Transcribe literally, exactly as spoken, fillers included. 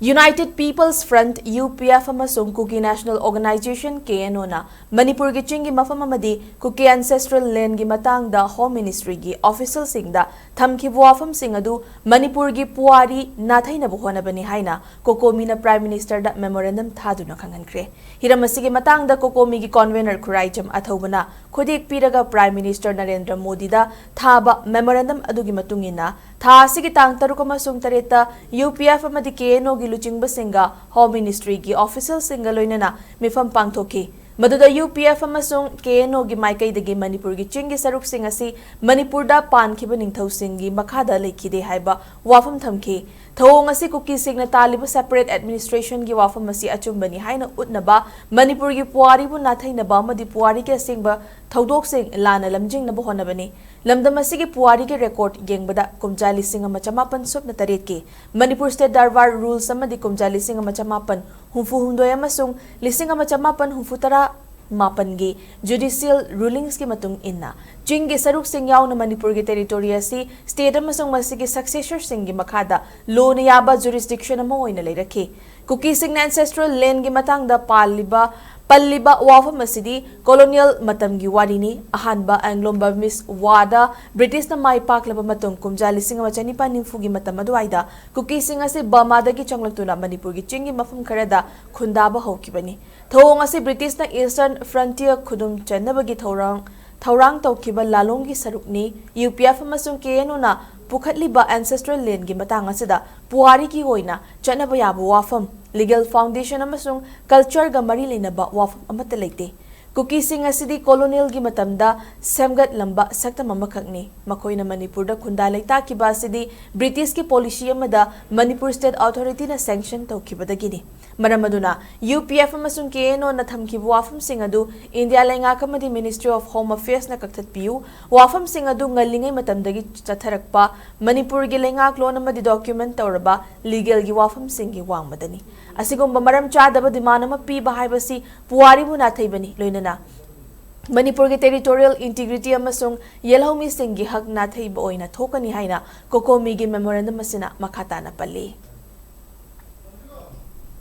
United People's Front, U P F, ꯑꯃꯁꯨꯡ Kuki National Organization, K N O ꯅ ꯃꯅꯤꯄꯨꯔꯒꯤ ꯆꯤꯡꯒꯤ ꯃꯐꯝ ꯑꯃꯗꯤ Kuki Ancestral Land ꯒꯤ ꯃꯇꯥꯡꯗ Home Ministry ꯒꯤ official ꯁꯤꯡꯗ ꯊꯝꯈꯤꯕ ꯋꯥꯐꯝꯁꯤꯡ ꯑꯗꯨ ꯃꯅꯤꯄꯨꯔꯒꯤ ꯄꯨꯋꯥꯔꯤ ꯅꯥꯊꯩꯅꯕ ꯍꯣꯠꯅꯕꯅꯤ ꯍꯥꯏꯅ COCOMI ꯅ Prime Minister ꯗ memorandum ꯊꯥꯗꯨꯅ ꯈꯪꯍꯟꯈ꯭ꯔꯦ꯫ ꯍꯤꯔꯝ ꯑꯁꯤꯒꯤ ꯃꯇꯥꯡꯗ COCOMI ꯒꯤ convener ꯈꯨꯔꯥꯏꯖꯝ ꯑꯊꯧꯕꯅ ꯈꯨꯗꯦꯛ ꯄꯤꯔꯒ Prime Minister ꯅꯔꯦꯟꯗ꯭ꯔ ꯃꯣꯗꯤꯗ ꯊꯥꯕ memorandum ꯑꯗꯨꯒꯤ ꯃꯇꯨꯡ ꯏꯟꯅ, ꯊꯥ ꯑꯁꯤꯒꯤ ꯇꯥꯡ ꯇꯔꯨꯛ ꯑꯃꯁꯨꯡ ꯇꯔꯦꯠꯇ U P F ꯑꯃꯗꯤ K N O ꯒꯤ ꯂꯨꯆꯤꯡꯕꯁꯤꯡꯒ Home Ministry ꯒꯤ official ꯁꯤꯡꯒ ꯂꯣꯏꯅꯅ ꯃꯤꯐꯝ ꯄꯥꯡꯊꯣꯛꯈꯤ꯫ ꯃꯗꯨꯗ U P F ꯑꯃꯁꯨꯡ K N O ꯒꯤ ꯃꯥꯏꯀꯩꯗꯒꯤ ꯃꯅꯤꯄꯨꯔꯒꯤ ꯆꯤꯡꯒꯤ ꯁꯔꯨꯛꯁꯤꯡ ꯑꯁꯤ ꯃꯅꯤꯄꯨꯔꯗ ꯄꯥꯟꯈꯤꯕ ꯅꯤꯡꯊꯧꯁꯤꯡꯒꯤ ꯃꯈꯥꯗ ꯂꯩꯈꯤꯗꯦ ꯍꯥꯏꯕ ꯋꯥꯐꯝ ꯊꯝꯈꯤ꯫ ꯊꯧꯑꯣꯡ ꯑꯁꯤ ꯀꯨꯀꯤꯁꯤꯡꯅ ꯇꯥꯜꯂꯤꯕ separate administration ꯒꯤ ꯋꯥꯐꯝ ꯑꯁꯤ ꯑꯆꯨꯝꯕꯅꯤ ꯍꯥꯏꯅ ꯎꯠꯅꯕ, ꯃꯅꯤꯄꯨꯔꯒꯤ ꯄꯨꯋꯥꯔꯤꯕꯨ ꯅꯥꯊꯩꯅꯕ ꯑꯃꯗꯤ ꯄꯨꯋꯥꯔꯤꯒꯤ ꯑꯁꯦꯡꯕ ꯊꯧꯗꯣꯛꯁꯤꯡ ꯂꯥꯟꯅ ꯂꯝꯖꯤꯡꯅꯕ ꯍꯣꯠꯅꯕꯅꯤ꯫ ꯂꯝꯗꯝ ꯑꯁꯤꯒꯤ ꯄꯨꯋꯥꯔꯤꯒꯤ record ꯌꯦꯡꯕꯗ, ꯀꯨꯝꯖꯥ ꯂꯤꯁꯤꯡ ꯑꯃ ꯆꯃꯥꯄꯟ ꯁꯨꯞꯅ ꯇꯔꯦꯠꯀꯤ ꯃꯅꯤꯄꯨꯔ State Darbar Rules ꯑꯃꯗꯤ ꯀꯨꯝꯖꯥ ꯂꯤꯁꯤꯡ ꯑꯃ ꯆꯃꯥꯄꯟ ꯍꯨꯝꯐꯨ ꯍꯨꯝꯗꯣꯏ ꯑꯃꯁꯨꯡ ꯂꯤꯁꯤꯡ ꯑꯃ ꯆꯃꯥꯄꯟ ꯍꯨꯝꯐꯨ ꯇꯔꯥ ꯃꯥꯄꯟꯒꯤ judicial rulings ꯀꯤ ꯃꯇꯨꯡ ꯏꯟꯅ, ꯆꯤꯡꯒꯤ ꯁꯔꯨꯛꯁꯤꯡ ꯌꯥꯎꯅ ꯃꯅꯤꯄꯨꯔꯒꯤ territory ꯑꯁꯤ state ꯑꯃꯁꯨꯡ ꯃꯁꯤꯒꯤ successor ꯁꯤꯡꯒꯤ ꯃꯈꯥꯗ ꯂꯣꯅ ꯌꯥꯕ jurisdiction ꯑꯃ ꯑꯣꯏꯅ ꯂꯩꯔꯛꯈꯤ꯫ ꯀꯨꯀꯤꯁꯤꯡꯅ ancestral land ꯒꯤ ꯃꯇꯥꯡꯗ ꯄꯥꯜꯂꯤꯕ, ꯄꯜꯂꯤꯕ ꯋꯥꯐꯝ ꯑꯁꯤꯗꯤ colonial ꯃꯇꯝꯒꯤ ꯋꯥꯔꯤꯅꯤ꯫ ꯑꯍꯥꯟꯕ Anglo-Burmese war ꯗ British ꯅ ꯃꯥꯏ ꯄꯥꯛꯂꯕ ꯃꯇꯨꯡ, ꯀꯨꯝꯖꯥ ꯂꯤꯁꯤꯡ ꯑꯃ ꯆꯅꯤꯄꯥꯟ ꯅꯤꯐꯨꯒꯤ ꯃꯇꯝ ꯑꯗꯨꯋꯥꯏꯗ ꯀꯨꯀꯤꯁꯤꯡ ꯑꯁꯤ ꯕꯔꯃꯥꯗꯒꯤ ꯆꯪꯂꯛꯇꯨꯅ ꯃꯅꯤꯄꯨꯔꯒꯤ ꯆꯤꯡꯒꯤ ꯃꯐꯝ ꯈꯔꯗ ꯈꯨꯟꯗꯥꯕ ꯍꯧꯈꯤꯕꯅꯤ꯫ ꯊꯧꯑꯣꯡ ꯑꯁꯤ British ꯅ Eastern Frontier ꯈꯨꯗꯨꯝ ꯆꯟꯅꯕꯒꯤ ꯊꯧꯔꯥꯡ, ꯊꯧꯔꯥꯡ ꯇꯧꯈꯤꯕ ꯂꯥꯂꯣꯡꯒꯤ ꯁꯔꯨꯛꯅꯤ꯫ U P F ꯑꯃꯁꯨꯡ K N O ꯅ ꯄꯨꯈꯠꯂꯤꯕ ancestral land ꯒꯤ ꯃꯇꯥꯡ ꯑꯁꯤꯗ ꯄꯨꯋꯥꯔꯤꯒꯤ ꯑꯣꯏꯅ ꯆꯠꯅꯕ ꯌꯥꯕ ꯋꯥꯐꯝ, legal foundation ꯑꯃꯁꯨꯡ culture ꯒ ꯃꯔꯤ ꯂꯩꯅꯕ ꯋꯥꯐꯝ ꯑꯃꯠꯇ ꯂꯩꯇꯦ꯫ ꯀꯨꯀꯤꯁꯤꯡ ꯑꯁꯤꯗꯤ colonial ꯒꯤ ꯃꯇꯝꯗ ꯁꯦꯝꯒꯠꯂꯝꯕ ꯁꯛꯇꯝ ꯑꯃꯈꯛꯅꯤ꯫ ꯃꯈꯣꯏꯅ ꯃꯅꯤꯄꯨꯔꯗ ꯈꯨꯟꯗꯥ ꯂꯩꯇꯥꯈꯤꯕ ꯑꯁꯤꯗꯤ British ꯀꯤ policy ꯑꯃꯗ ꯃꯅꯤꯄꯨꯔ state authority ꯅ sanction ꯇꯧꯈꯤꯕꯗꯒꯤꯅꯤ꯫ ꯃꯔꯝ ꯑꯗꯨꯅ, U P F ꯑꯃꯁꯨꯡ K N O ꯅ ꯊꯝꯈꯤꯕ ꯋꯥꯐꯝꯁꯤꯡ ꯑꯗꯨ ꯏꯟꯗꯤꯌꯥ ꯂꯩꯉꯥꯛ ꯑꯃꯗꯤ Ministry of Home Affairs ꯅ ꯀꯛꯊꯠꯄꯤꯌꯨ꯫ ꯋꯥꯐꯝꯁꯤꯡ ꯑꯗꯨ ꯉꯜꯂꯤꯉꯩ ꯃꯇꯝꯗꯒꯤ ꯆꯠꯊꯔꯛꯄ ꯃꯅꯤꯄꯨꯔꯒꯤ ꯂꯩꯉꯥꯛꯂꯣꯟ ꯑꯃꯗꯤ document ꯇꯧꯔꯕ legal ꯒꯤ ꯋꯥꯐꯝꯁꯤꯡꯒꯤ ꯋꯥꯡꯃꯗꯅꯤ꯫ ꯑꯁꯤꯒꯨꯝꯕ ꯃꯔꯝ ꯆꯥꯗꯕ demand ꯑꯃ ꯄꯤꯕ ꯍꯥꯏꯕꯁꯤ ꯄꯨꯋꯥꯔꯤꯕꯨ ꯅꯥꯊꯩꯕꯅꯤ, ꯂꯣꯏꯅꯅ ꯃꯅꯤꯄꯨꯔꯒꯤ territorial integrity ꯑꯃꯁꯨꯡ ꯌꯦꯜꯍꯧꯃꯤꯁꯤꯡꯒꯤ ꯍꯛ ꯅꯥꯊꯩꯕ ꯑꯣꯏꯅ ꯊꯣꯛꯀꯅꯤ ꯍꯥꯏꯅ COCOMI ꯒꯤ memorandum ꯑꯁꯤꯅ ꯃꯈꯥ ꯇꯥꯅ ꯄꯜꯂꯤ꯫